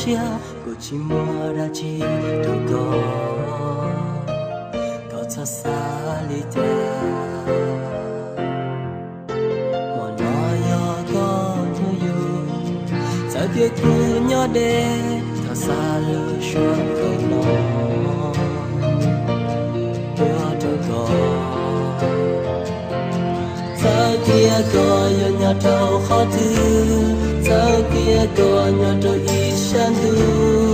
Tiag kuv tsis muaj dab tsi rau koj, koj txhob xav li cas. Hmo no yog koj hnub yug, txawm tias kuv nyob deb, thov xa lub suab kawg no tuaj rau koj. Txawm tias koj yuav nyob rau qhov twg, txawm tias koj nyob rau ib sab ntuj,